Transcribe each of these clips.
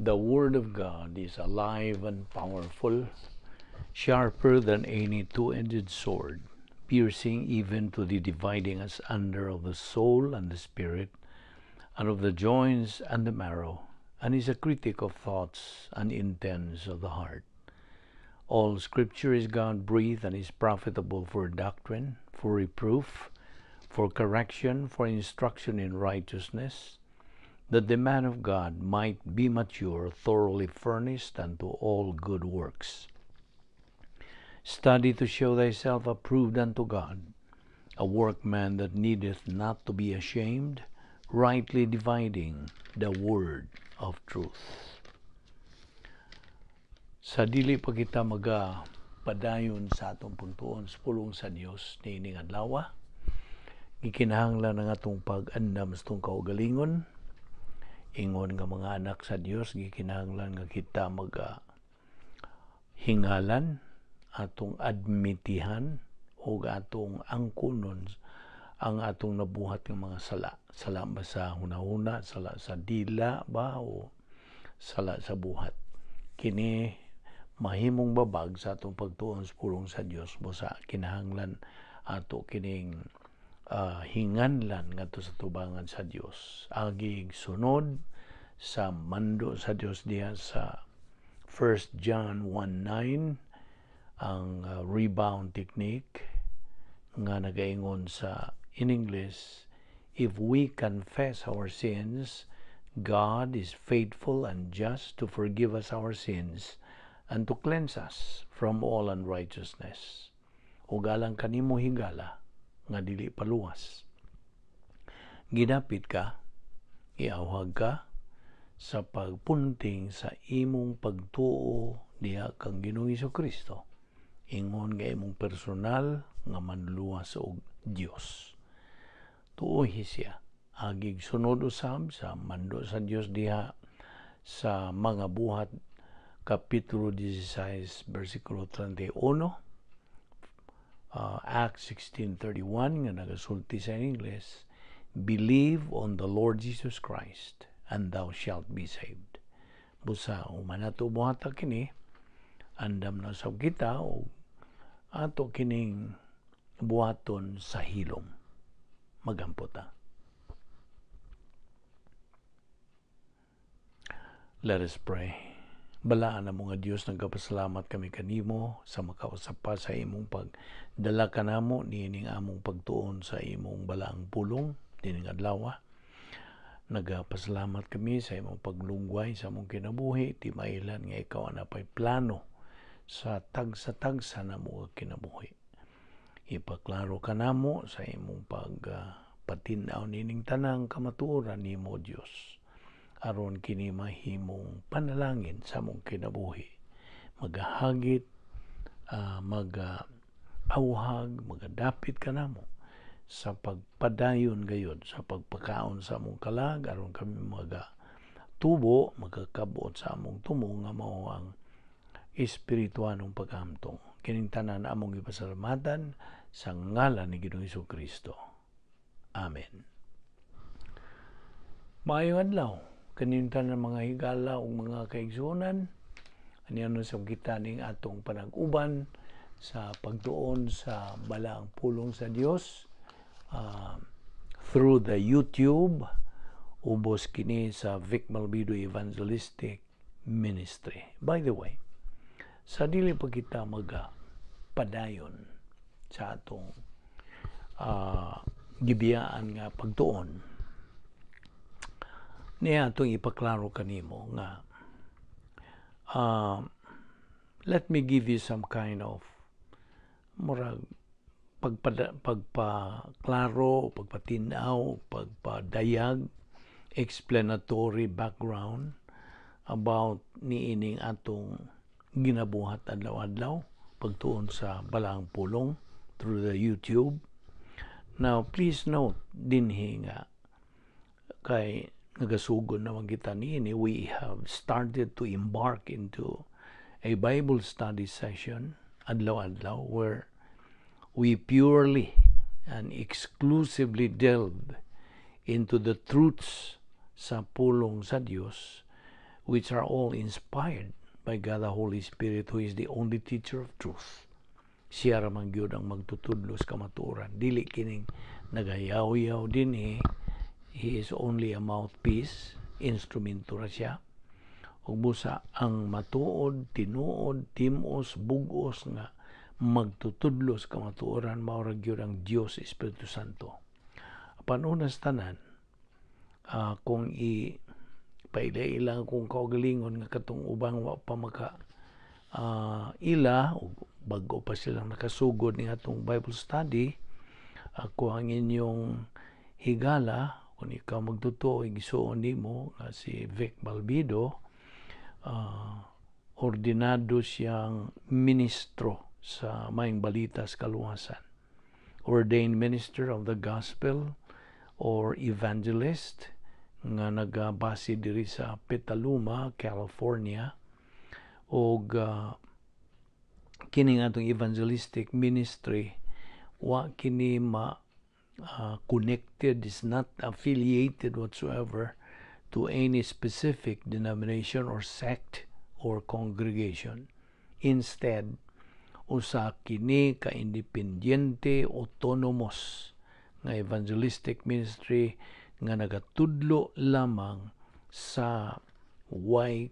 The Word of God is alive and powerful, sharper than any two-edged sword, piercing even to the dividing asunder of the soul and the spirit, and of the joints and the marrow, and is a critic of thoughts and intents of the heart. All Scripture is God-breathed and is profitable for doctrine, for reproof, for correction, for instruction in righteousness, that the man of God might be mature, thoroughly furnished unto all good works. Study to show thyself approved unto God, a workman that needeth not to be ashamed, rightly dividing the word of truth. Sa dili pa kita maga padayon sa atong pagtuon sa pulong sa Dios niining adlaw, gikinahanglan ang atong pag-andam sa atong kaugalingon. Ingon nga mga anak sa Dios, gikinahanglan nga kita maga hingalan, atong admitihan o atong angkunon ang atong nabuhat ng mga sala. Sala ba sa hunahuna, sala sa dila ba, o sala sa buhat. Kini mahimong babag sa atong pagtuon sa pulong sa Dios, busa kinahanglan ato kining hinganlan ngadto sa tubangan sa Dios. Agig sunod sa mando sa Dios diha sa 1 John 1:9, ang rebound technique nga nagaingon sa in English, "If we confess our sins, God is faithful and just to forgive us our sins and to cleanse us from all unrighteousness." Ug alang kanimo, higala, nga dili paluwas, gidapit ka, iawhag ka sa pagpunting sa imong pagtuo diha kang Ginoong Kristo ingon nga imong personal nga manluluwas og Dios. Tuohi siya. Agig sunod usab sa mando sa Dios diha sa Mga Buhat kapitulo 16 bersikulo 31, Acts 16:31, nga nagasulti sa English, "Believe on the Lord Jesus Christ and thou shalt be saved." Busa human nato buhata kini, andam na sab kita og ato kining buhaton sa hilom. Magampo ta. Let us pray. Balaan na mga Dios, nagapasalamat kami kanimo sa makausap pa sa imong pagdala kanamo niining among pagtuon sa imong balaang pulong dining adlaw. Nagapasalamat kami sa imong paglungway sa among kinabuhi, timailan nga ikaw ang napay plano sa tagsa-tagsa namo kinabuhi. Ipaklaro kanamo sa imong pagpatin-aw nining tanang kamatuoran nimo, Dios, aron kini mahimong panalangin sa among kinabuhi, magahagit, mag-awhag, magadapit kanamo sa pagpadayon gayod sa pagpakaon sa among kalag, aron kami maga tubo, magakabot sa among tumo nga mao ang espirituanong paghamtong. Kining tanan among ipasalamatan sa ngalan ni Ginoong Kristo. Amen. Maayong adlaw kaning tanan, mga higala ug mga kaigsuonan. Aniya sa kita ning atong panag-uban sa pagtuon sa balaang pulong sa Dios through the YouTube, ubos kini sa Vic Malvido Evangelistic Ministry. By the way, sa dili pa kita maga padayon sa atong gibiyaan nga pagtuon niya, atong ipaklaro kanimo nga let me give you some kind of murag pagpaklaro, pagpatinaw, pagpadayag, explanatory background about niining atong ginabuhat adlaw-adlaw, pagtuon sa balaang pulong through the YouTube. Now, please note dinhi nga kay nagasugod naman kita niini, we have started to embark into a Bible study session adlaw-adlaw where we purely and exclusively delve into the truths sa pulong sa Dios. which are all inspired by God the Holy Spirit, who is the only teacher of truth. Siya ra man gyud ang magtutudlo sa kamatuoran. Dili kining nagayaw-yaw dinhi. He is only a mouthpiece, instrumento ra siya. Ug busa ang matuod, tinuod, timos, bugos nga magtutudlo sa kamatuoran mao ra gyud ang Dios Espiritu Santo. Apan una sa tanan, kung i paila-ila kung kaugalingon nga katong ubang wa pa maka ila o bago pa silang nakasugod ni atong Bible study, ako ang inyong higala, kung ikaw magtotoo igsuon nimo nga si Vic Balbido, ordinado siyang ministro sa Maayong Balita sa Kaluwasan, ordained minister of the gospel or evangelist nga nagabase diri sa Petaluma, California. Og kining atong evangelistic ministry, wa kini ma connected, is not affiliated whatsoever to any specific denomination or sect or congregation. Instead, usa kini ka independyente, autonomous nga evangelistic ministry nga nagatudlo lamang sa way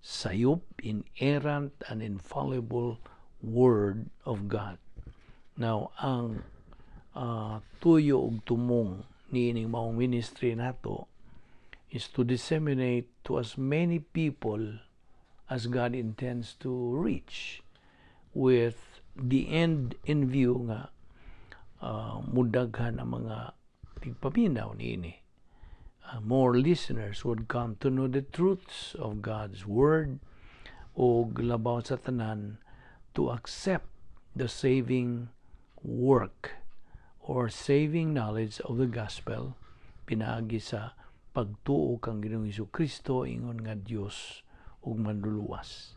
sayop, inerrant and infallible Word of God. Now, ang tuyo ug tumong niining maong ministry nato is to disseminate to as many people as God intends to reach, with the end in view nga mudaghan ang mga tigpaminaw niini. More listeners would come to know the truths of God's Word o labaw sa tanan, to accept the saving work or saving knowledge of the gospel pinaagi sa pagtuo kang Ginoong Kristo ingon nga Dios ug Manluluwas.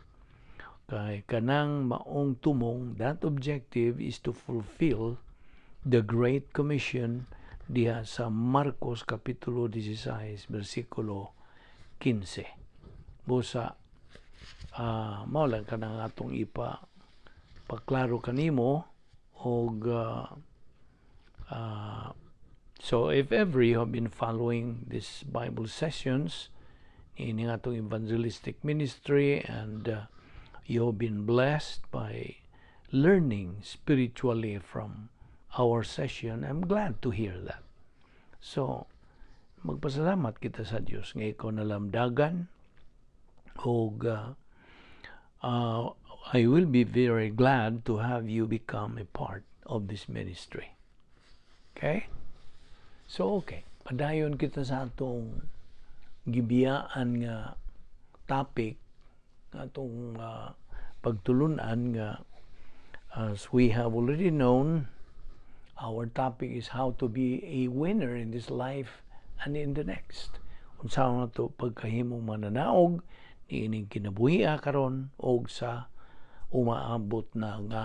Kay kanang maong tumong, that objective is to fulfill the Great Commission diha sa Marcos kapitulo 16 bersikulo 15. Busa mao lang kanang atong ipa paklaro kanimo og so if ever you have been following this Bible sessions in atong evangelistic ministry and you have been blessed by learning spiritually from our session, I'm glad to hear that. So, magpasalamat kita sa Dios nga ikaw nalamdagan og I will be very glad to have you become a part of this ministry. Okay? So, okay. Padayon kita sa atong gibiyaan nga topic, atong pagtulunan nga, as we have already known, our topic is how to be a winner in this life and in the next. Unsa na to pagkahimong mananaog niining kinabuhi karon og sa umaabot na nga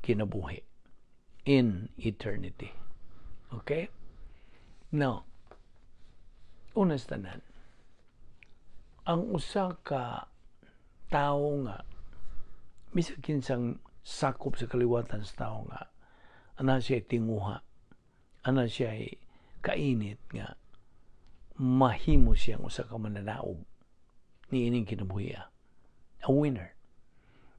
kinabuhi in eternity. Okay? Now, una sa tanan, ang usa ka tawo nga bisag kinsang sakop sa kaliwatan sa tawo nga ana siya tinguha, ana siya kainit nga mahimo siyang usa ka mananaog niining kinabuhi, a winner.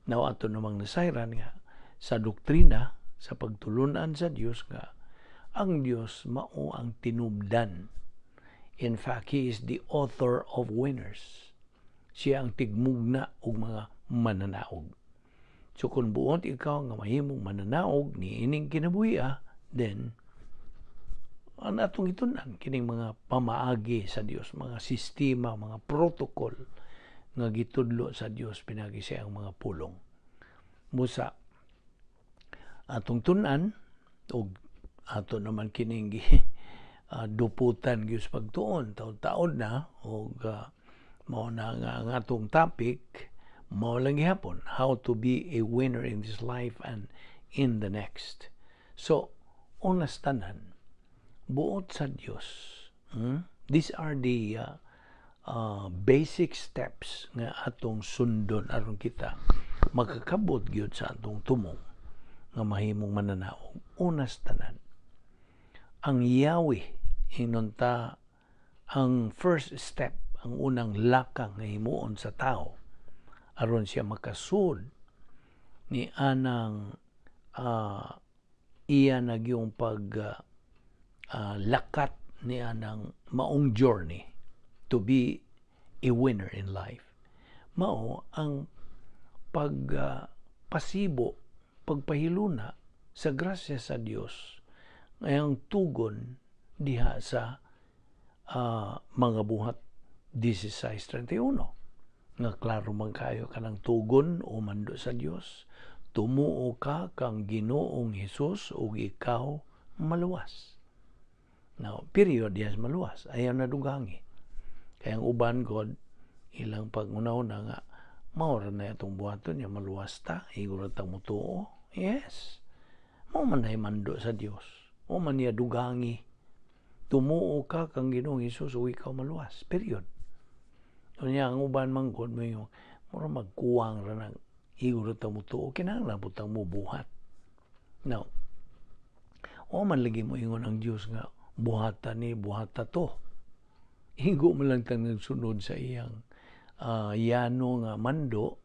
Now, ato namang nasayran nga sa doktrina sa pagtulunan sa Dios nga ang Dios mao ang tinubdan. In fact, He is the author of winners. Siya ang tigmugna og mga mananaog. So kung buot ikaw nga mahimong mananaog niining kinabuhi, then ang atong gitun-an kining mga pamaagi sa Dios, mga sistema, mga protocol nga gitudlo sa Dios pinaagi sa iyang mga pulong. Busa atong tun-an og ato naman kining duputan gyud sa pagtuon taon-taon na og mao na nga ang atong topic mao lang gihapon how to be a winner in this life and in the next. So, una sa tanan, buot sa Dios. These are the basic steps nga atong sundon aron kita makakabot gyud sa atong tumong nga mahimong mananaog. Unas tanan, ang yawi ingnon ta, ang first step, ang unang lakang nga himuon sa tao aron siya makasud ni anang iya nagyong pag lakat ni anang maong journey to be a winner in life, mao ang pag pasibo, pagpahiluna sa grasya sa Dios ngayang tugon diha sa Mga Buhat 16:31, nga klaro man kayo kanang tugon o mando sa Dios: "Tumuo ka kang Ginoong Hesus ug ikaw maluwas." Now, period, yes, maluwas. Ayaw na dugangi. Kaya ang uban god, ilang pag-una-una nga, mao ra na itong buhaton niya, maluwas ta, igo ra tang mutuo. Yes. Mao man na mando sa Dios. Mao man niya dugangi. "Tumuo ka kang Ginoong Hesus ug ikaw maluwas." Period. Unya ang uban man gud mo yung mura magkuwang ra nang igo ra ta mutuo, kinahanglan pud tang mubuhat. Now, o man lagi mo ingon ang Dios nga buhata ni buhata to. Igo man lang tang nagsunod sa iyang yano nga mando,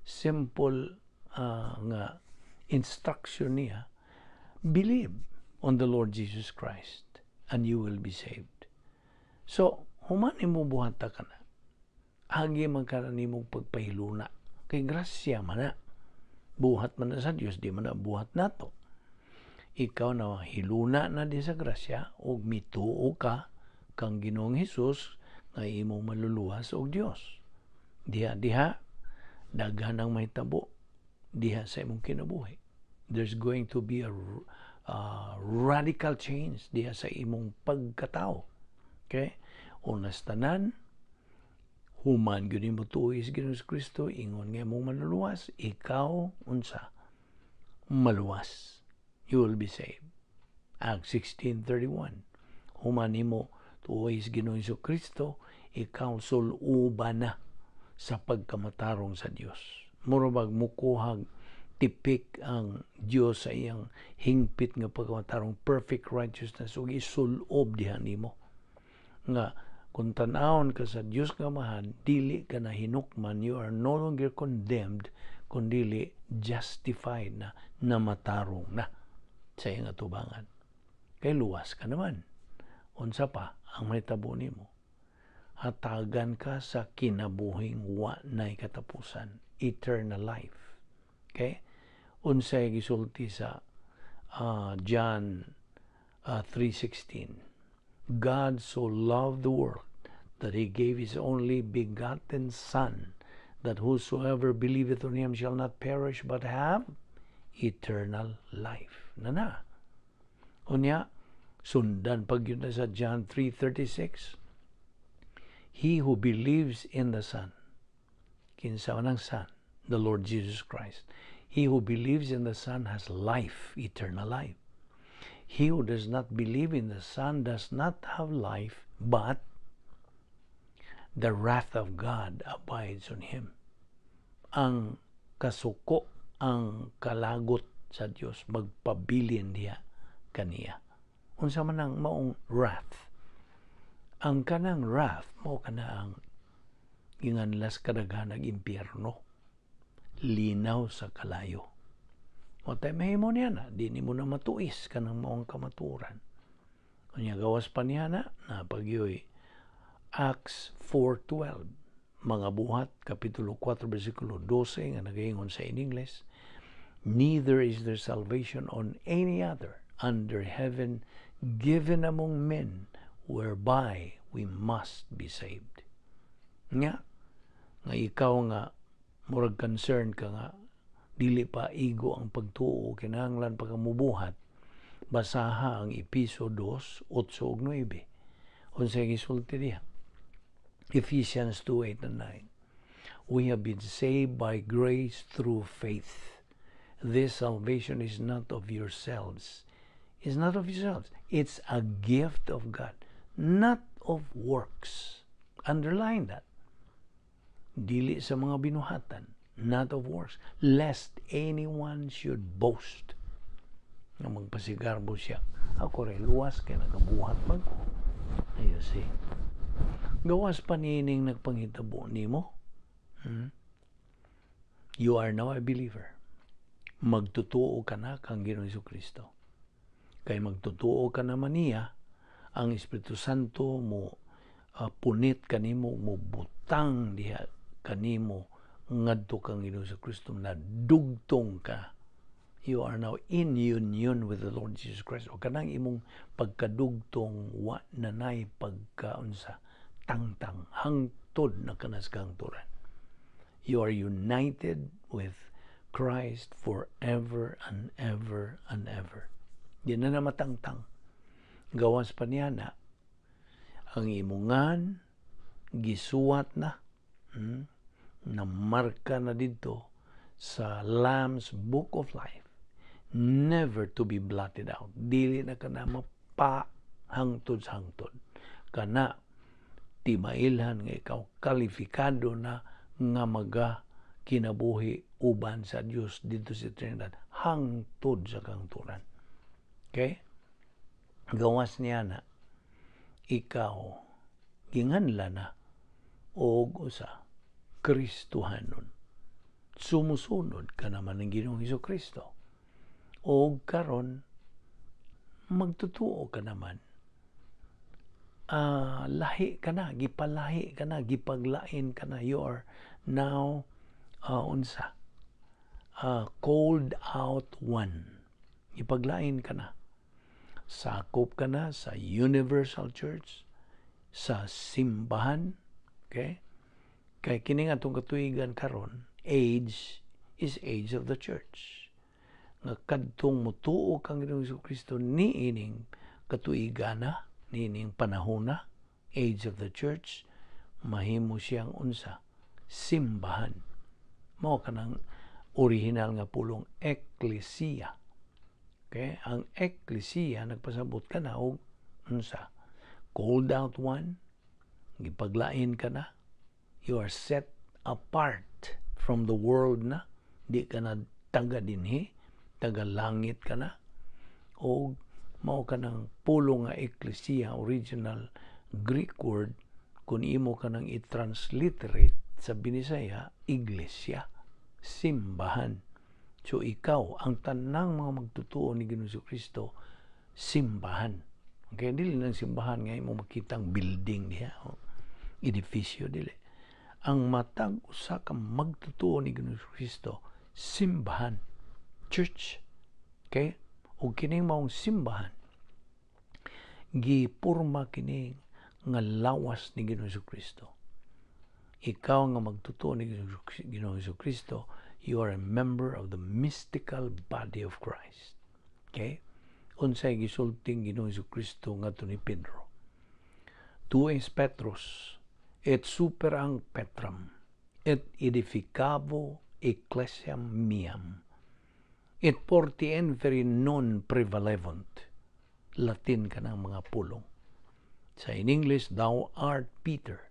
simple nga instruction niya: "Believe on the Lord Jesus Christ and you will be saved." So, human mo buhata ka na, agi man ka na nimong pagpahiluna. Kay grasya man na. Buhat man na sa Dios, di man na buhat nato. Ikaw na hiluna na di sa grasya ug mituo ka kang Ginoong Hesus nga imong maluluwas og Dios. Diha diha daghan ang mahitabo diha sa imong kinabuhi. There's going to be a radical change diha sa imong pagkatao. Okay? Unas tanan, human gyud nimo tuoy sa Ginoong Kristo, ingon nga imong maluluwas, ikaw unsa? Maluwas. You will be saved. Acts 16:31. Human nimo tuoy sa Ginoong Kristo, ikaw sul-uban na sa pagkamatarong sa Dios. Mura bag mukuhag tipik ang Dios sa iyang hingpit nga pagkamatarong, perfect righteousness, ug isulob diha nimo. Nga kung tan-awon ka sa Dios nga Amahan, dili ka na hinukman, you are no longer condemned, kundili justified na, namatarong na sa iyang atubangan. Kay luwas ka naman. Unsa pa ang mahitabo nimo? Hatagan ka sa kinabuhing wa nay katapusan, eternal life. Okay? Unsay gisulti sa John 3:16? "God so loved the world that he gave his only begotten Son, that whosoever believeth on him shall not perish but have eternal life." Na na. Unya, sundan pag yun na sa John 3:36. "He who believes in the Son," kinsa man ang Son? The Lord Jesus Christ. "He who believes in the Son has life, eternal life. He who does not believe in the Son does not have life, but the wrath of God abides on him." Ang kasuko, ang kalagot sa Dios magpabilin diha kaniya. Unsa man ang maong wrath? Ang kanang wrath mao kana ang ginganlas kadaghan ng impyerno, linaw sa kalayo. O tay mahimo niya na, di nimo na matuis kanang maong kamaturan. Unya gawas pa niya na, napagyoy Acts 4:12, Mga Buhat, Kapitulo 4, versikulo 12, nga nagaingon sa in English, "Neither is there salvation on any other under heaven given among men whereby we must be saved." Nga, nga ikaw nga murag concern ka nga dili pa igo ang pagtuo, kinahanglan pa ka mubuhat, basaha ang Episo 2, 8 ug 9. Unsay gisulti diha? Ephesians 2, 8 and 9. "We have been saved by grace through faith. This salvation is not of yourselves." It's not of yourselves. "It's a gift of God, not of works." Underline that. Dili sa mga binuhatan, not of works, lest anyone should boast. Nga magpasigarbo siya. "Ako rin, luwas kay nagabuhat man ko." You see. Gawas pa niining nagpanghitabo nimo. You are now a believer. Magtutuo ka na kang Ginoong Kristo. Kay magtutuo ka naman niya, ang Espiritu Santo mo punit kanimo, mo butang diha kanimo ngadto kang Ginoong Kristo, na dugtong ka. You are now in union with the Lord Jesus Christ. O kanang imong pagkadugtong, wa na nay pagkaunsa, tangtang, hangtod na kanas kahangturan. You are united with Christ forever and ever and ever. Di na na matangtang. Gawas pa niya na, ang imungan, gisuwat na, na marka na dito sa Lamb's Book of Life, never to be blotted out. Dili na ka na mapahangtod sa hangtod. Kana, timailhan nga ikaw kalifikado na nga maga kinabuhi uban sa Dios dito sa eternidad hangtod sa kahangturan. Okay? Gawas niya na ikaw ginganla na og usa Kristohanon. Sumusunod ka naman ng Ginoong Hesus Kristo. O karon magtutuo ka naman. Lahi ka na, gipalahi ka na, gipaglain ka na. You are now unsa? Called out one. Gipaglain ka na. Sakop ka na sa Universal Church, sa simbahan. Okay? Kay kini nga atong katuigan karon, age is age of the church. Nga kadtong mutuo kang Ginoong Kristo niining katuigana, niining panahona, age of the church, mahimo siyang unsa? Simbahan. Mao kanang original nga pulong ecclesia. Okay? Ang ecclesia nagpasabot ka na og unsa? Called out one, gipaglain ka na, you are set apart from the world na, di ka na taga dinhi, taga langit ka na, o mao ka ng pulong nga ecclesia, original Greek word, kung imo ka nang i-transliterate sa Binisaya, iglesia, simbahan. So ikaw, ang tanang mga magtutuo ni Ginoong Kristo, simbahan. Okay, dili nang simbahan nga imo makitang building diha, o edifisyo, dili. Ang matag usa ka magtutuo ni Ginoong Kristo, simbahan, church. Okay? Ug kining maong simbahan, gipurma kini nga lawas ni Ginoong Kristo. Ikaw nga magtutuo ni Ginoong Kristo, you are a member of the mystical body of Christ. Okay? Unsay gisulting Ginoong Kristo ngadto ni Pedro? "Tu es Petrus, et super hanc petram, et edificabo ecclesiam meam, et portae inferni non prevalebunt." Latin ka ng mga pulong. Sa in English, "Thou art Peter,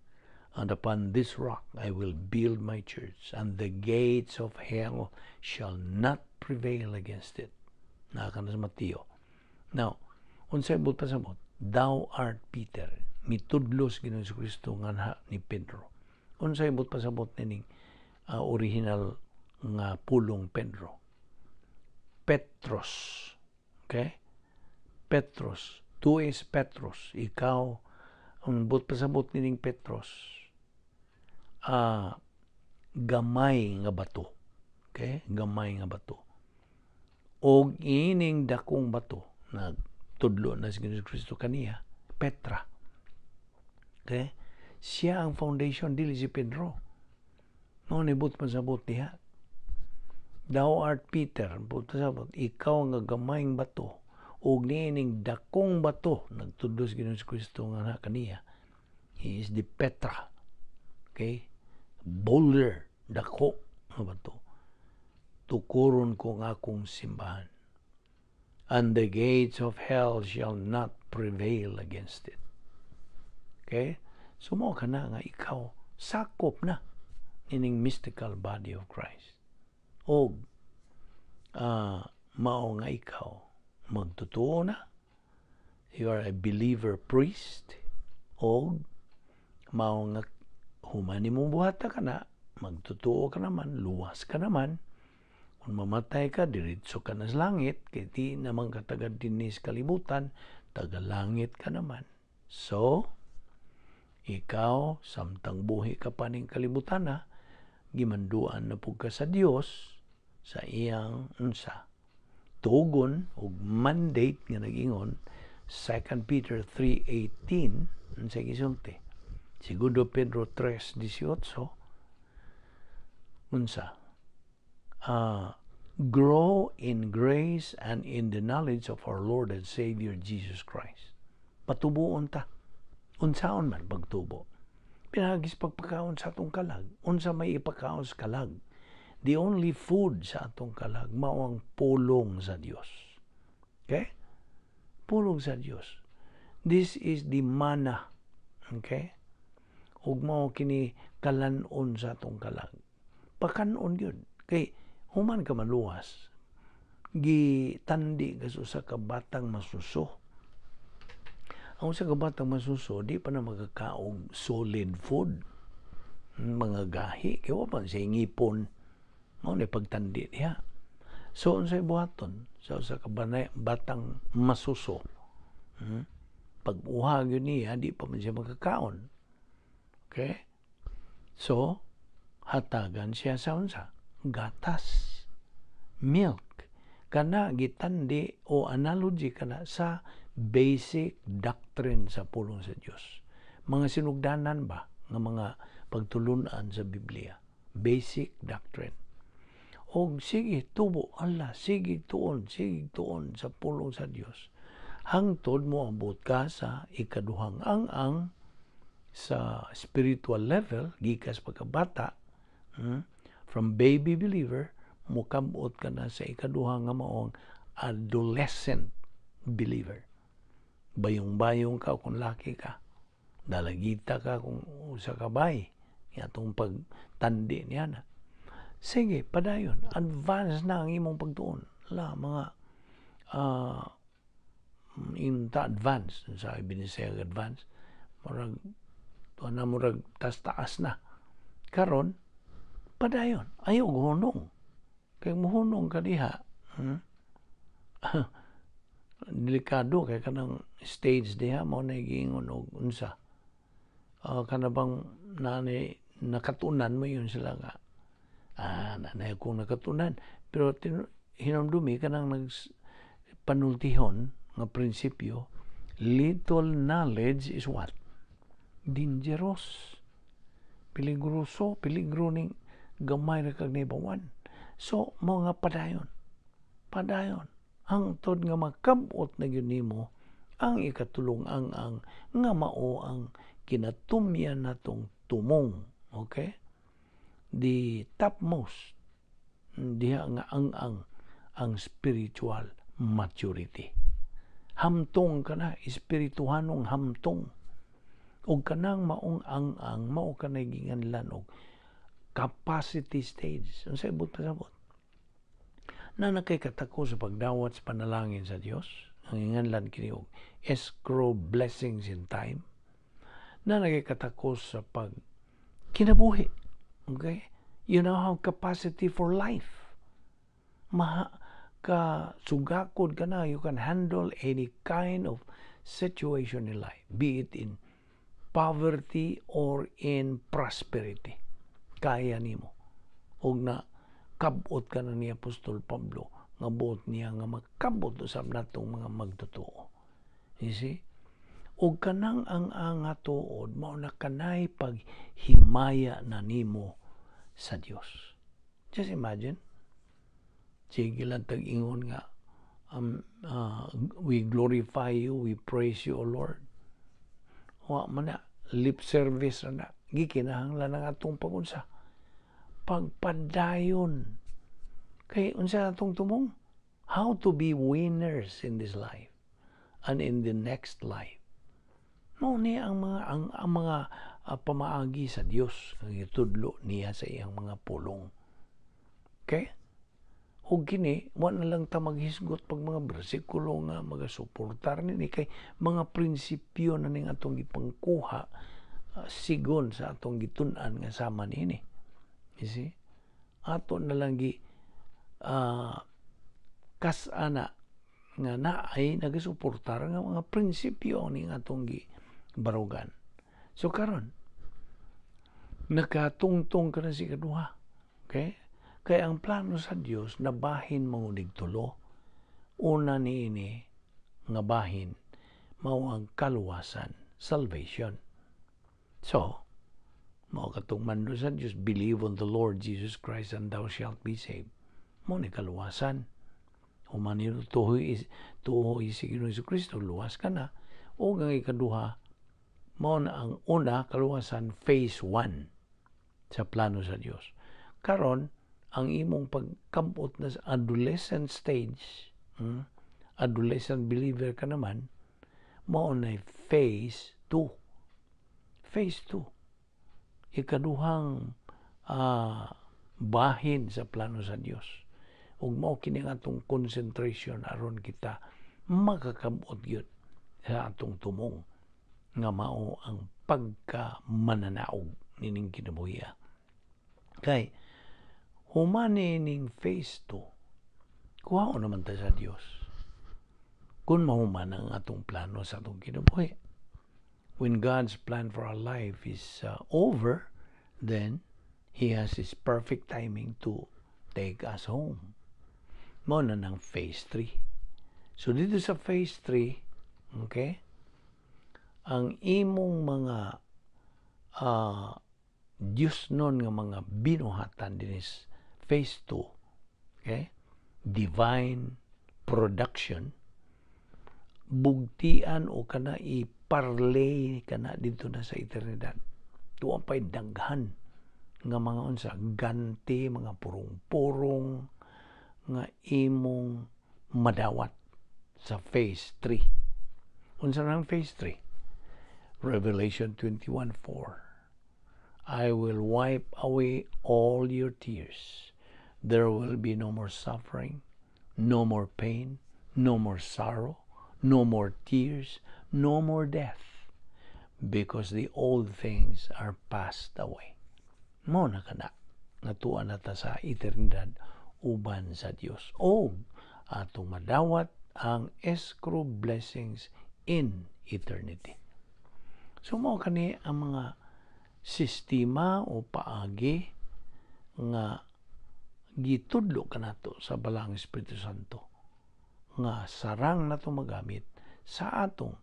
and upon this rock I will build my church, and the gates of hell shall not prevail against it." Naa ka na sa Mateo. Now, unsay buot pasabot? "Thou art Peter." Mitudlos Ginoong Kristo nganha ni Pedro. Unsay buot pasabot nining original nga pulong Pedro? Petros. Okay? Petros. Tu es Petros. Ikaw, ang buot pasabot nining Petros, gamay nga bato. Okay? Gamay nga bato. Og ining dakong bato na tudlo na si Ginoong Kristo kaniya, Petra. Okay? Siya ang foundation, dili si Pedro. No, ni buot pasabot diha. "Thou art Peter," buot pasabot, ikaw nga gamayng bato, ug niining dakong bato, nagtudlo si Ginoong Kristo nga kaniya. He is the Petra. Okay? Boulder, dako nga bato. Tukuron ko ang akong simbahan. And the gates of hell shall not prevail against it. Okay? So mao kana nga ikaw sakop na ining mystical body of Christ. Og mao nga ikaw magtutuo na, you are a believer priest, og mao nga human nimo buhata kana, magtutuo ka naman, luwas ka naman. Kung mamatay ka, diretso ka na sa langit, kay di naman ka taga dinhi sa kalibutan, taga langit ka naman. So, ikaw, samtang buhi ka pa ning kalibutan na, gimanduan na pud ka sa Dios sa iyang unsa tugon ug mandate nga nag-ingon 2 Peter 3:18. Unsa gisulti? Segundo Pedro 3:18, unsa? Grow in grace and in the knowledge of our Lord and Savior Jesus Christ. Patubuon ta. Unsaon man pagtubo? Pinaagi sa pagpakaon sa atong kalag. Unsa may ipakaon sa kalag? The only food sa atong kalag mao ang pulong sa Dios. Okay? Pulong sa Dios. This is the manna. Okay? Ug mao kini kalan-on sa atong kalag. Pakanon gyud. Kay human ka maluwas, gitandi ka sa usa ka batang masuso. Ang usa ka batang masuso, di pa na magkakaog solid food. Mga gahi, kay wa pa siya ngipon. Mao ni pagtandi niya. So, unsay buhaton sa usa ka batang masuso? Pag uha gyud niya, di pa man siya magkakaon. Okay? So, hatagan siya sa unsa? Gatas. Milk. Kana gitandi o analogy kana sa basic doctrine sa pulong sa Dios. Mga sinugdanan ba nga mga pagtulunan sa Biblia. Basic doctrine. Og sige, tubo, ala, sige tuon sa pulong sa Dios. Hangtod mo abot ka sa ikaduhang ang-ang sa spiritual level, gikas pagkabata, from baby believer, mukabot ka na sa ikaduha nga maong adolescent believer. Bayong-bayong ka kung laki ka. Dalagita ka kung usa ka bay. Atong pagtandi niya na. Sige, padayon. Advance na ang imong pagtuon. La, mga inta advance. Sa Binisaya advance. Murag, tuwa na murag tas-taas na. Karon, padayon. Ayaw hunong. Kay muhunong ka diha, Delikado kay kanang stage diha mao na giingon og unsa. Kana bang nani nakatunan mo yun sila nga. Ah, nanay akong nakatunan. Pero hinumdumi kanang nag panultihon nga prinsipyo, little knowledge is what? Dangerous. Peligroso, peligro ning gamay ra kag naibawan. So, mga padayon. Padayon. Hangtod nga makabot na gyud nimo ang ikatulong ang nga mao ang kinatumyan natong tumong. Okay? The topmost diha nga ang spiritual maturity. Hamtong ka na, espirituhanong hamtong. Og kanang maong ang mao kanay ginganlan og capacity stage. Unsa ibot pasabot? Na nakay katako sa pagdawat sa panalangin sa Dios, ang inganlan kini og escrow blessings in time. Na nakay katako sa pag kinabuhi. Okay? You now have capacity for life. Ma ka sugakod ka na, you can handle any kind of situation in life, be it in poverty or in prosperity. Kaya nimo. Og na kabot ka na ni Apostol Pablo nga buot niya nga makabot usab natong mga magtotoo. You see? Og kanang ang tuod mao na kanay paghimaya na nimo sa Dios. Just imagine. Sige lang tag-ingon nga we glorify you, we praise you, O Lord. Wa man na, lip service na na. Gikinahanglan ang atong pagunsa. Pagpadayon. Kay unsa atong tumong? How to be winners in this life and in the next life. Mao ni ang mga pamaagi sa Dios nga gitudlo niya sa iyang mga pulong. Okay? Ug kini, wa na lang ta maghisgot pag mga bersikulo nga magasuportar nini kay mga prinsipyo na ning atong gipangkuha sigon sa atong gitun-an nga sama niini. You see? Ato na lang gi kas-ana nga naay nagasuportar nga mga prinsipyo ning atong gi barugan. So karon nakatungtong ka na sa ikaduha. Okay? Kay ang plano sa Dios nabahin mangunig tulo. Una niini nga bahin mao ang kaluwasan, salvation. So, mao katong mando sa Dios, "Believe on the Lord Jesus Christ and thou shalt be saved." Mao ni kaluwasan. Human tuhoy tuhoy si Ginoong Kristo, luwas ka na. O ang ikaduha, mao na ang una, kaluwasan, phase 1 sa plano sa Dios. Karon, ang imong pagkabot na sa adolescent stage, adolescent believer ka naman, mao na phase 2. Phase 2. Ikaduhang bahin sa plano sa Dios. Ug mao kini ang atong concentration aron kita makakabot gyud sa atong tumong nga mao ang pagka mananaog nining kinabuhi. Kay human ning phase 2, kuhaon naman ta sa Dios. Kung mahuman ang atong plano sa atong kinabuhi. When God's plan for our life is over, then He has His perfect timing to take us home. Mao na ng phase 3. So dito sa phase 3, okay, ang imong mga Diyos nun nga mga binuhatan dinis phase 2, okay, divine production, bugtian o kana i-parlay kana dito na sa eternidad. Tuwa pa'y daghan nga mga unsa, ganti, mga purong-purong nga imong madawat sa phase 3. Unsa nang phase 3? Revelation 21:4. "I will wipe away all your tears. There will be no more suffering, no more pain, no more sorrow, no more tears, no more death, because the old things are passed away." Mao na kana natuwa na ta sa eternidad uban sa Dios. O atong madawat ang escrow blessings in eternity. So mao kani ang mga sistema o paagi nga gitudlo kanato sa Balaang Espiritu Santo nga sarang nato magamit sa atong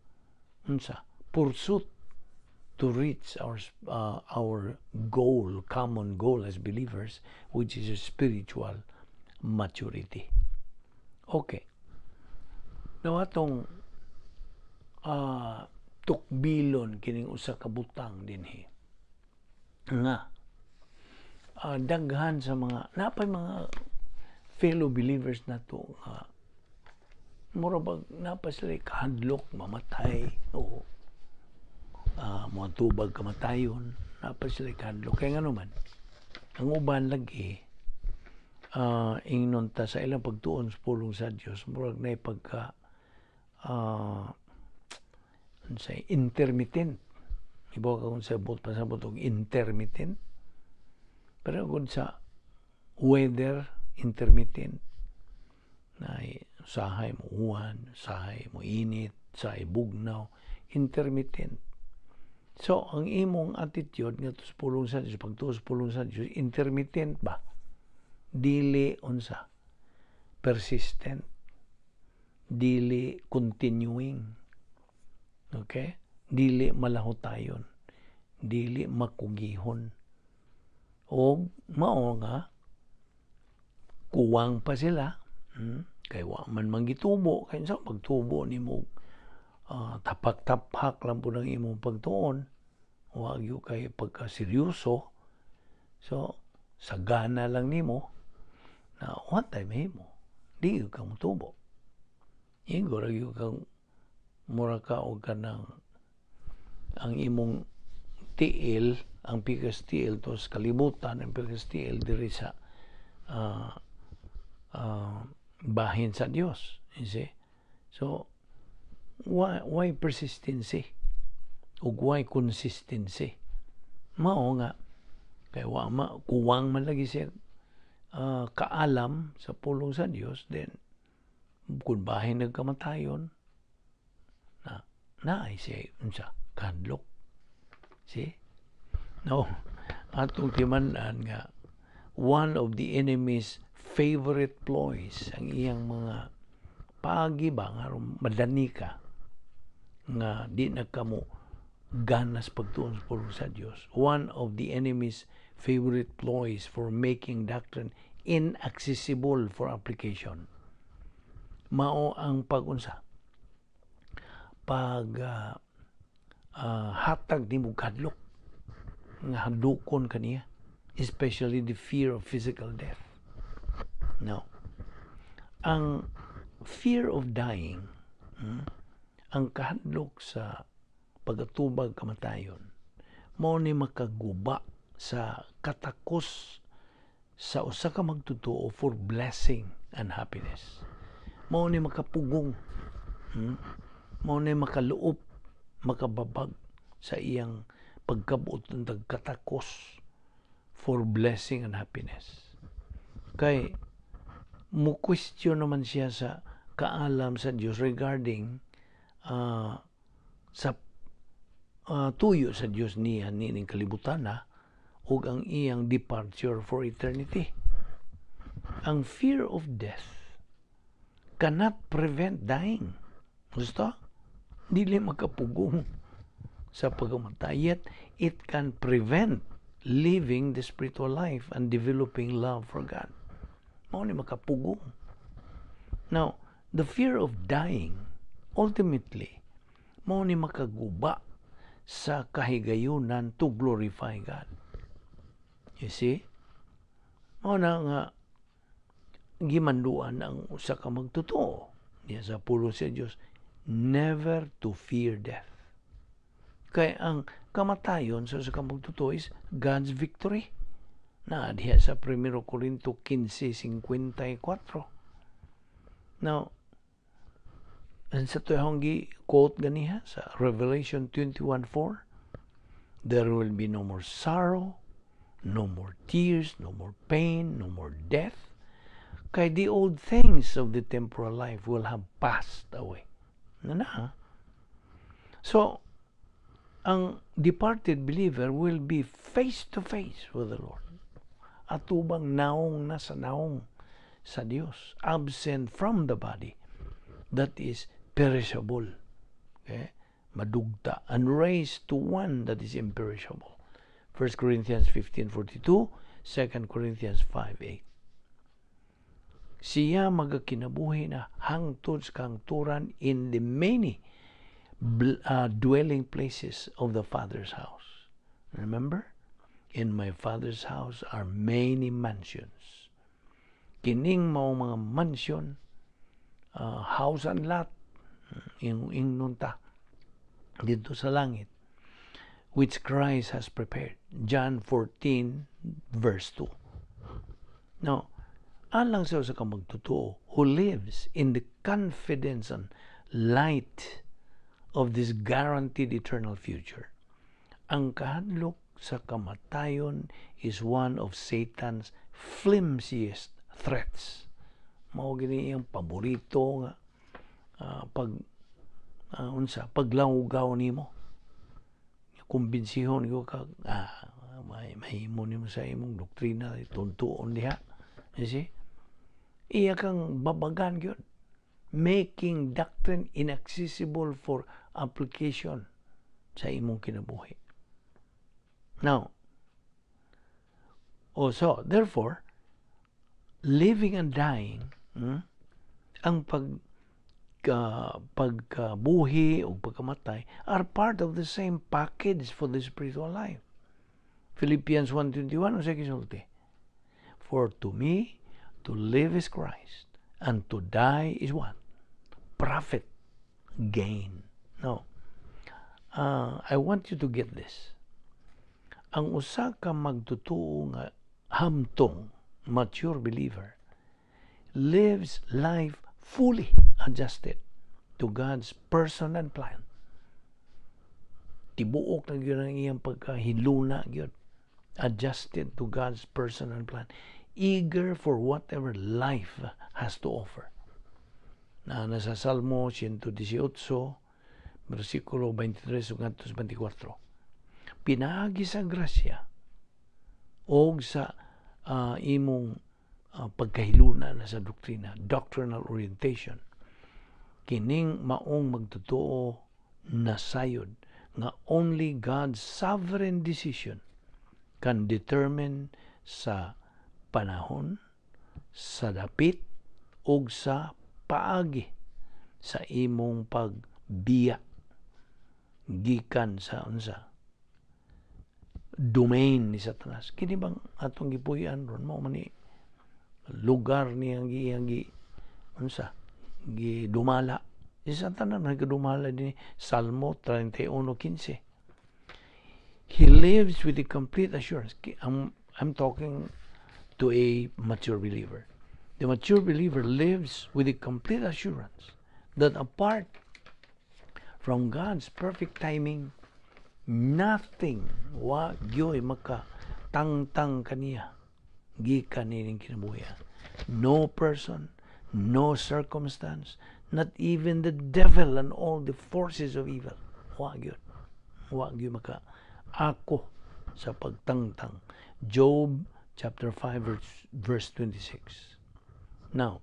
unsa, pursuit to reach our goal, common goal as believers, which is a spiritual maturity. Okay. Now atong tukbilon kining usa ka butang dinhi nga daghan sa mga napay mga fellow believers nato nga mura bag napa sila kahadlok mamatay o mga tubag kamatayon, napa sila kahadlok. Kay ngano man, ang uban lagi ingnon ta sa ilang pagtuon sa pulong sa Dios, murag na pagka unsay, intermittent. Ibaw ka kung sa bot pasabot og intermittent, pero kung sa weather, intermittent na usahay mo uwan, usahay mo init, usahay bugnaw, intermittent. So, ang imong attitude nga sa pulong sa Dios, pagtuo sa pulong sa Dios, intermittent ba? Dili unsa? Persistent. Dili continuing. Okay? Dili malahutayon. Dili makugihon. O mao nga kuwang pa sila. Kay wa man manggitubo kay sa pagtubo nimo tapak-tapak lang po ng imong pagtuon, wa gyud kay pagka seryoso. So sagana lang nimo na what time mahimo, di gyud ka motubo, igo ra gyud kang mura ka og kanang Ang imong tiil, ang pikas tiil to sa kalibutan, ang pikas tiil diri sa bahin sa Dios. You see? So, why persistency? Ug why consistency? Mao nga, kay wa ma, kuwang man lagi siya kaalam sa pulong sa Dios, then kung bahin nagkamatayon, na naay siya unsa kahadlok. See? No, atong timan-an nga one of the enemy's favorite ploys, ang iyang mga paagi ba nga aron madani ka nga di na kamo ganas pagtuon sa pulong sa Dios. One of the enemy's favorite ploys for making doctrine inaccessible for application mao ang pagunsa pag hatag nimo kahadlok nga hadlokon kaniya, especially the fear of physical death. No, ang fear of dying, ang kahadlok sa pagatubag kamatayon, mao ni makaguba sa katakos sa usa ka magtotoo for blessing and happiness. Mao ni makapugong, Mao ni makaluop, makababag sa iyang pagkabuot ng katakos for blessing and happiness. Kay mo question naman siya sa kaalam sa Dios regarding sa tuyo sa Dios niya niining kalibutan na ug ang iyang departure for eternity. Ang fear of death cannot prevent dying. Gusto? Dili makapugong sa pagkamatay. Yet, it can prevent living the spiritual life and developing love for God. Mao ni makapugong. Now, the fear of dying, ultimately, mao ni makaguba sa kahigayunan to glorify God. You see? Mao na nga gimanduan ang usa ka magtotoo niya sa pulong sa Dios never to fear death. Kay ang kamatayon sa usa ka magtotoo is God's victory. Na diha sa 1 Corinto 15:54. Now, ang sa tuyong gi-quote ganiha sa Revelation 21:4, there will be no more sorrow, no more tears, no more pain, no more death. Kay the old things of the temporal life will have passed away. Na na. So, ang departed believer will be face to face with the Lord. Atubang naong na sa naong sa Dios, absent from the body that is perishable. Okay? Madugta and raised to one that is imperishable. 1 Corinthians 15:42, 2 Corinthians 5:8. Siya magakinabuhi na hangtod sa kahangturan in the many dwelling places of the Father's house. Remember? In my Father's house are many mansions. Kining mao mga mansion, house and lot, ing ingnon ta didto sa langit, which Christ has prepared. John 14 verse 2. Now, alang sa usa ka magtotoo who lives in the confidence and light of this guaranteed eternal future, ang kahadlok sa kamatayon is one of Satan's flimsiest threats. Mao gini iyang paborito nga pag unsa paglawgaw nimo. Kumbinsihon ko ka may mahimo nimo sa imong doktrina tuntuon diha. You see? Iya kang babagan gyud. Making doctrine inaccessible for application sa imong kinabuhi. Now, also, therefore, living and dying, ang pagkabuhi o pagkamatay are part of the same package for the spiritual life. Philippians 1:21, unsa gisulti? "For to me, to live is Christ, and to die is what? Profit, gain." No. I want you to get this. Ang usa ka magtotoo nga hamtong, mature believer, lives life fully adjusted to God's person and plan. Tibuok na gyud ang iyang pagkahiluna gyud. Adjusted to God's person and plan. Eager for whatever life has to offer. Na nasa Salmo 118, versikulo 23 ug 24. Pinaagi sa grasya og sa imong pagkahiluna na sa doktrina, doctrinal orientation, kining maong magtotoo nasayod nga only God's sovereign decision can determine sa panahon, sa dapit, ug sa paagi sa imong pagbiya gikan sa unsa domain ni Satanas. Kini bang atong gipuy-an ron, mao man ni lugar niyang iyang gi unsa gidumala si Satanas, nagdumala din. Salmo 31:15. He lives with a complete assurance. I'm talking to a mature believer. The mature believer lives with a complete assurance that apart from God's perfect timing, nothing, wa gyoy maka tangtang kaniya gikan nining kinabuhi. No person, no circumstance, not even the devil and all the forces of evil. Wa gyud. Wa gyud maka ako sa pagtangtang. Job chapter 5 verse 26. Now,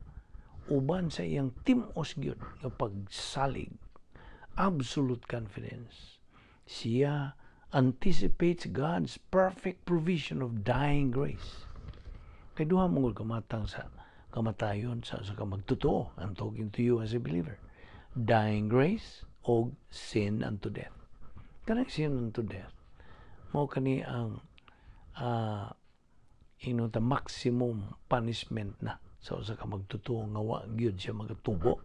uban sa iyang tim-os gyud nga pagsalig, absolute confidence, siya anticipates God's perfect provision of dying grace. Kay duha man gud kamatang sa kamatayon sa kamagtotoo. I'm talking to you as a believer. Dying grace o sin unto death. Kanang sin unto death, mao kani ang ingon ta maximum punishment na sa usa ka magtotoo nga wa gyud siya magatubo.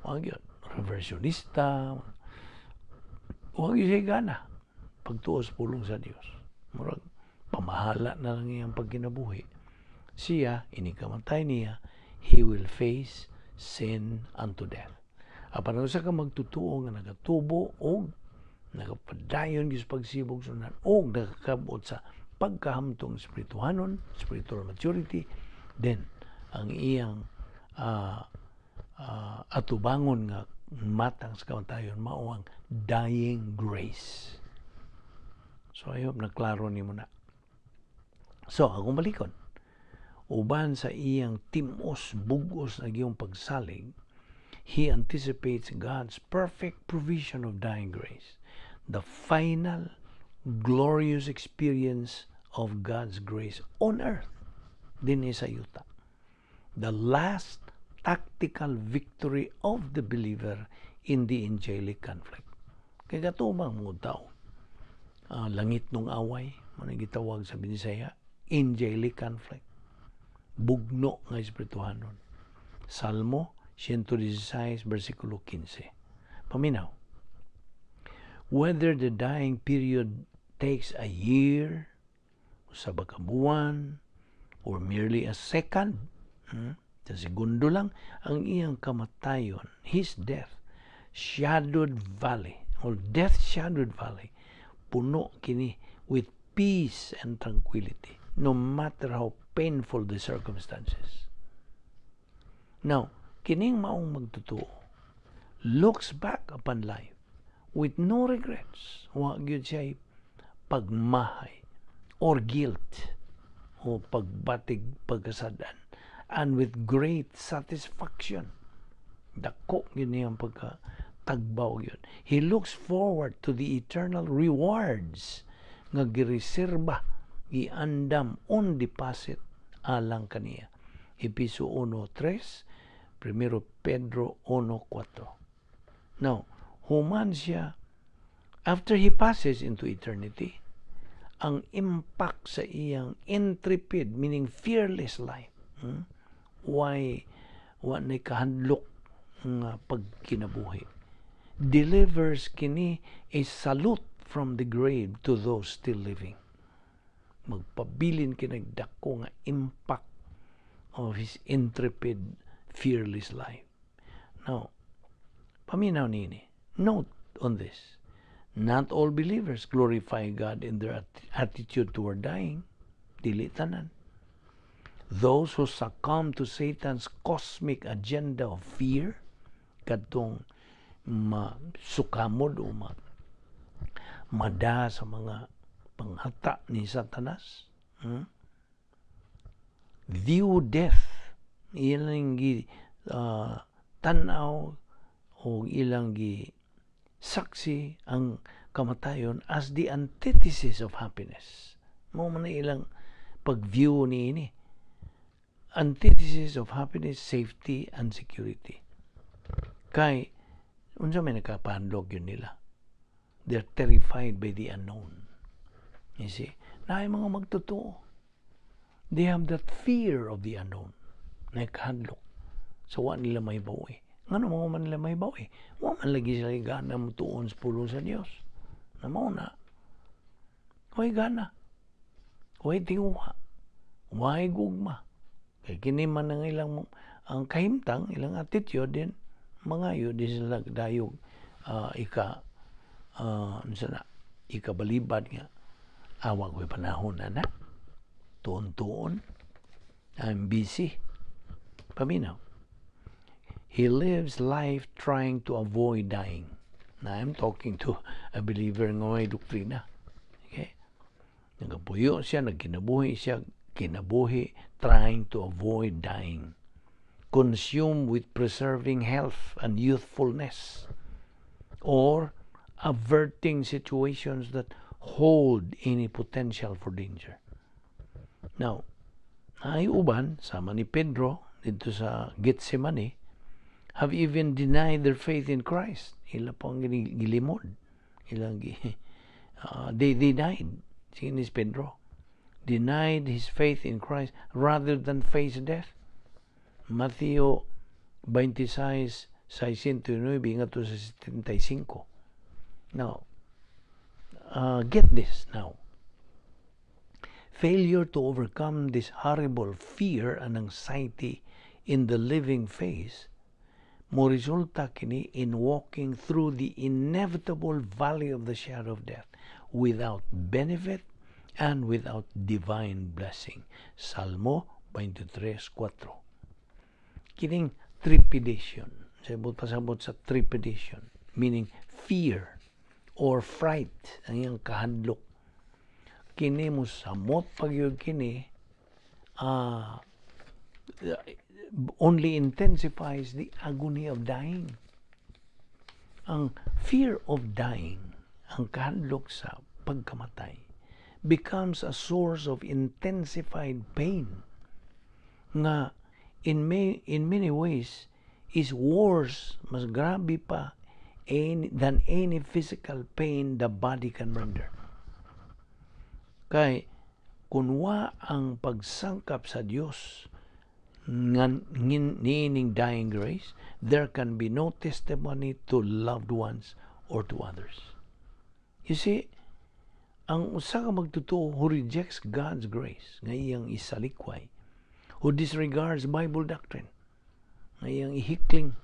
Wa gyud reversionista, wa gyud siya gana pagtuo sa pulong sa Dios. Murag pamahala na lang iyang pagkinabuhi. Siya, inikamatay niya, he will face sin unto death. Apan ang usa ka magtotoo nga nagatubo og nagapadayon gyud sa pagsibog sunan og nakakabot sa pagkahamtong espirituhanon, spiritual maturity, then ang iyang atubangon nga matang sa kamatayon mao ang dying grace. So I hope naklaro nimo na. So, akong balikon. Uban sa iyang timos bugos na giyong pagsalig, he anticipates God's perfect provision of dying grace, the final glorious experience of God's grace on earth, dinhi sa yuta. The last tactical victory of the believer in the angelic conflict. Kay gatubang mga tao, langit nung away, mao gitawag sa Binisaya, angelic conflict. Bugno nga espirituhanon. Salmo 116, versikulo 15. Paminaw. Whether the dying period takes a year, usa ba ka buwan, or merely a second, sa segundo lang, ang iyang kamatayon, his death, shadowed valley, or death shadowed valley, puno kini with peace and tranquility, no matter how painful the circumstances. Now, kining maong magtotoo looks back upon life with no regrets. Wa gyud siya pagmahay or guilt o pagbatig pagkasadan and with great satisfaction. Dako gyud niyang pagka tagbaw gyud. He looks forward to the eternal rewards nga gireserba, giandam on deposit alang kaniya. Episo 1:3, Primero Pedro 1:4. Now, human siya, after he passes into eternity, ang impact sa iyang intrepid, meaning fearless life, Why, wa na kahadlok nga pagkinabuhi, Delivers kini a salute from the grave to those still living. Magpabilin kini dako nga impact of his intrepid, fearless life. Now, paminaw nini. Note on this. Not all believers glorify God in their attitude toward dying. Dili tanan. Those who succumb to Satan's cosmic agenda of fear, kadtong masukamod o mada sa mga panghata ni Satanas, View death, ilang gi tanaw o ilang gi saksi ang kamatayon as the antithesis of happiness. Mao man ilang pag-view niini. Antithesis of happiness, safety, and security. Kay, unsa may nakapahandlok gyud nila? They're terrified by the unknown. You see? Naay mga magtotoo. They have that fear of the unknown. Nakahadlok. So, wa nila mahibaw eh. Ngano mga man nila mahibaw eh? Wa man lagi sila gana mutuon sa pulong sa Dios. Na mao na. Way gana. Way tinguha. Way gugma. Kay kini man ang ilang ang kahimtang, ilang attitude din, mangayo di sila dayog ika unsa na, ikabalibad nga awa ko'y panahon na na tuon-tuon, I'm busy. Paminaw. He lives life trying to avoid dying. Now, I'm talking to a believer nga may doktrina. Okay? Nagapuyo siya, nagkinabuhi siya, kinabuhi trying to avoid dying. Consumed with preserving health and youthfulness or averting situations that hold any potential for danger. Now, ay uban, sama ni Pedro, dito sa Gethsemane, have even denied their faith in Christ. Ila pang gilimod. Ilang they denied. Sige ni Pedro. Denied his faith in Christ rather than face death. Mateo 26, 609 ngadto sa 75. Now, get this now. Failure to overcome this horrible fear and anxiety in the living phase mo resulta kini in walking through the inevitable valley of the shadow of death without benefit and without divine blessing. Salmo 23:4. Kining trepidation, sabot pasabot sa trepidation, meaning fear or fright, ang iyang kahadlok. Kini mo samot pagyud kini only intensifies the agony of dying. Ang fear of dying, ang kahadlok sa pagkamatay, becomes a source of intensified pain nga in many ways is worse, mas grabe pa than any physical pain the body can render. Kay kung wa ang pagsangkap sa Dios ngan niining dying grace, there can be no testimony to loved ones or to others. You see, ang usa ka magtotoo who rejects God's grace, nga iyang isalikway, who disregards Bible doctrine, nga iyang ihikling,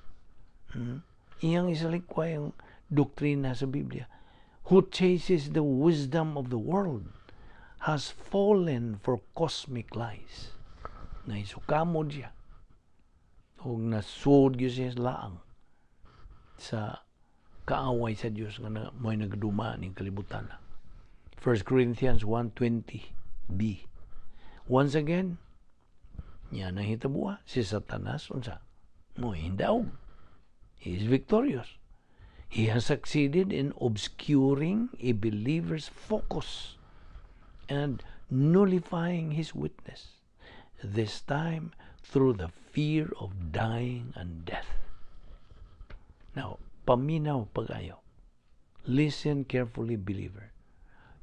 iyang isalikway ang doktrina sa Biblia, who chases the wisdom of the world, has fallen for cosmic lies. Naisukamod siya. O nasuod gyud siya laang sa kaaway sa Dios nga na, mo'y nagduma ning kalibutan. 1 Corinthians 1:20b. Once again, niya nahitabo si Satanas unsa mo hindaog. He is victorious. He has succeeded in obscuring a believer's focus and nullifying his witness, this time through the fear of dying and death. Now, paminaw pag-ayo. Listen carefully, believer.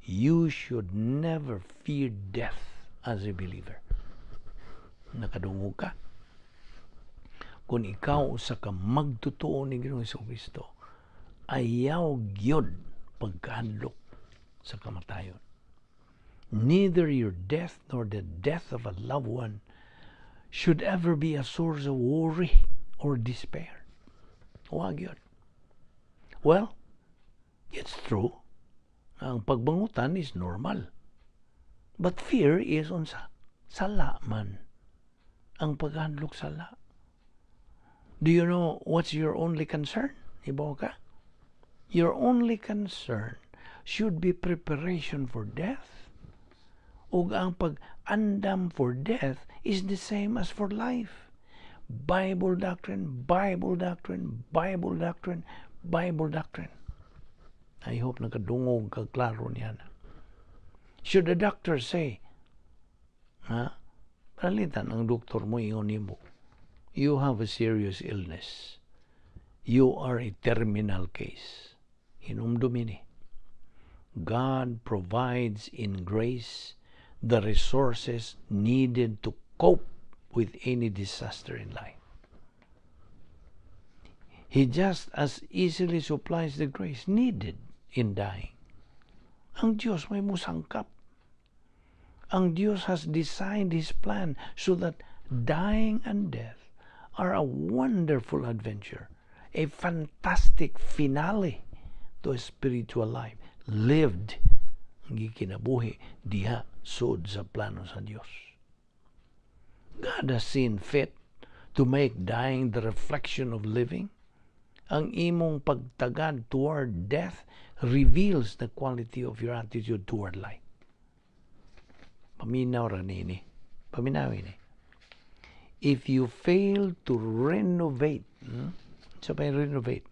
You should never fear death as a believer. Nakadungog ka? Kung ikaw usa ka magtotoo ni Ginoong Kristo, Ayaw gyud pagkahadlok sa kamatayon. Neither your death nor the death of a loved one should ever be a source of worry or despair. Wa gyud. Well, it's true. Ang pagbangutan is normal. But fear is unsa? Sala man. Ang pagkahadlok, sala. Do you know what's your only concern? Ibaw ka? Your only concern should be preparation for death. Ug ang pag-andam for death is the same as for life. Bible doctrine, Bible doctrine, Bible doctrine, Bible doctrine. I hope nakadungog ka klaro niya na. Should the doctor say, ha? Pananglitan, ang doktor mo ingon nimo, "You have a serious illness. You are a terminal case." Hinumdumi ni. God provides in grace the resources needed to cope with any disaster in life. He just as easily supplies the grace needed in dying. Ang Diyos may musangkap. Ang Diyos has designed His plan so that dying and death are a wonderful adventure, a fantastic finale to a spiritual life lived, ang gikinabuhi diha sud sa plano sa Dios. God has seen fit to make dying the reflection of living. Ang imong pagtagad toward death reveals the quality of your attitude toward life. Paminaw ra nini. Paminaw ini. If you fail to renovate, Sa pa renovate?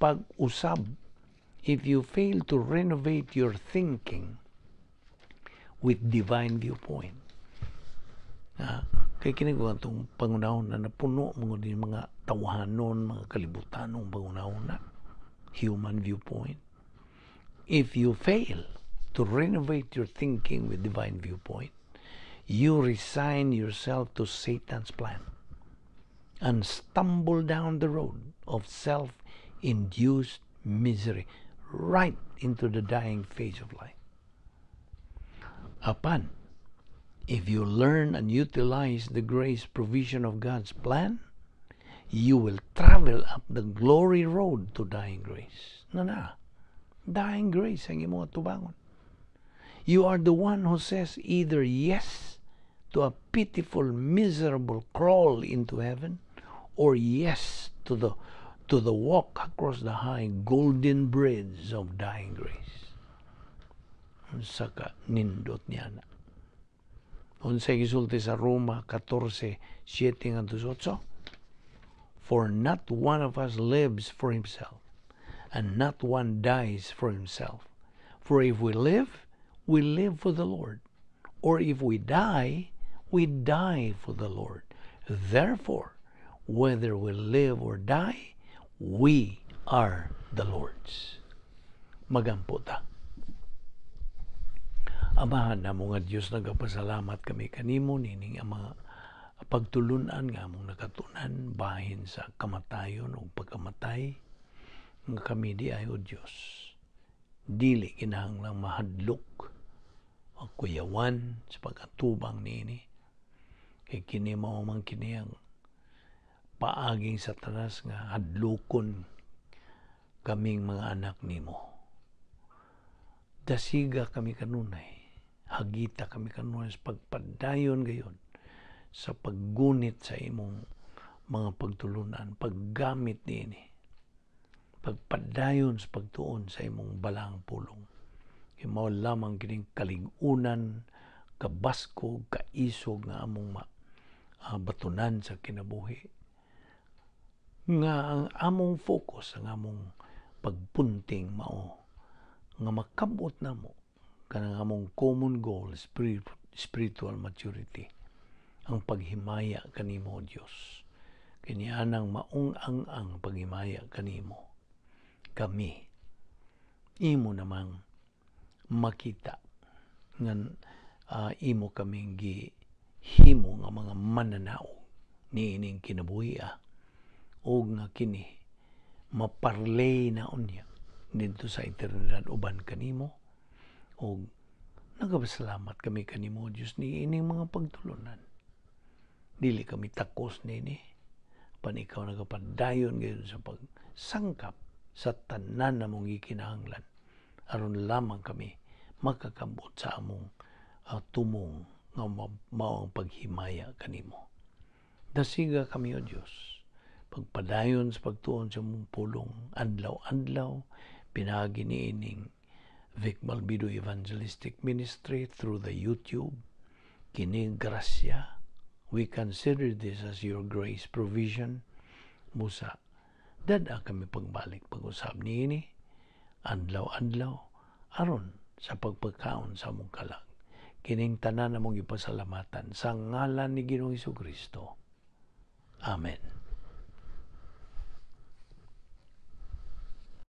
Pag-usab. If you fail to renovate your thinking with divine viewpoint, ha? Kay kini ko atong pangunahon na napuno mga din mga tawahanon, mga kalibutanong pangunahon na human viewpoint. If you fail to renovate your thinking with divine viewpoint, you resign yourself to Satan's plan and stumble down the road of self-induced misery right into the dying phase of life. Apan, if you learn and utilize the grace provision of God's plan, you will travel up the glory road to dying grace. Na na, dying grace ang imong atubangon. You are the one who says either yes to a pitiful, miserable crawl into heaven, or yes to the walk across the high golden bridge of dying grace. Unsa ka nindot niya na. Unsay gisulti sa Roma 14:7 ngadto 8? For not one of us lives for himself, and not one dies for himself. For if we live, we live for the Lord. Or if we die for the Lord. Therefore, whether we live or die, we are the Lord's. Magampo ta. Amahan namo nga Dios, nagapasalamat kami kanimo nining ang mga pagtulunan nga among nakatunan bahin sa kamatayon o pagkamatay, nga kami di ay, o Dios, dili kinahanglang mahadlok o kuyawan sa pag-atubang niini, kay kini mao man kini ang paaging Satanas nga hadlokon kaming mga anak nimo. Dasiga kami kanunay, hagita kami kanunay sa pagpadayon gayon sa paggunit sa imong mga pagtulunan, paggamit niini, pagpadayon sa pagtuon sa imong balaang pulong. Kay mao lamang kining kalig-unan, kabaskog, kaisog nga among batunan sa kinabuhi. Nga ang among focus, ang among pagpunting mao nga makabot namo kanang among common goal, spiritual maturity, ang paghimaya kanimo, Dios. Kini anang maong ang paghimaya kanimo, kami imo namang makita nga imo kaming gihimo nga mga mananaog niining kinabuhi ug nga kini Maparlay na unya didto sa eternidad uban kanimo. Og nagapasalamat kami kanimo, Dios, ni ining mga pagtulunan. Dili kami takos nini, pan ikaw nagapadayon gayon sa pagsangkap sa tanan namong gikinahanglan aron lamang kami makakabot sa among tumong nga mao ang paghimaya kanimo. Dasiga kami, O Dios, pagpadayon sa pagtuon sa among pulong adlaw-adlaw pinaagi niining Vic Balbido Evangelistic Ministry through the YouTube. Kini grasya. We consider this as your grace provision. Busa dada kami pagbalik pag-usab niini adlaw-adlaw aron sa pagpagkaon sa among kalag. Kining tanan among gipasalamatan sa ngalan ni Ginoong Kristo. Amen.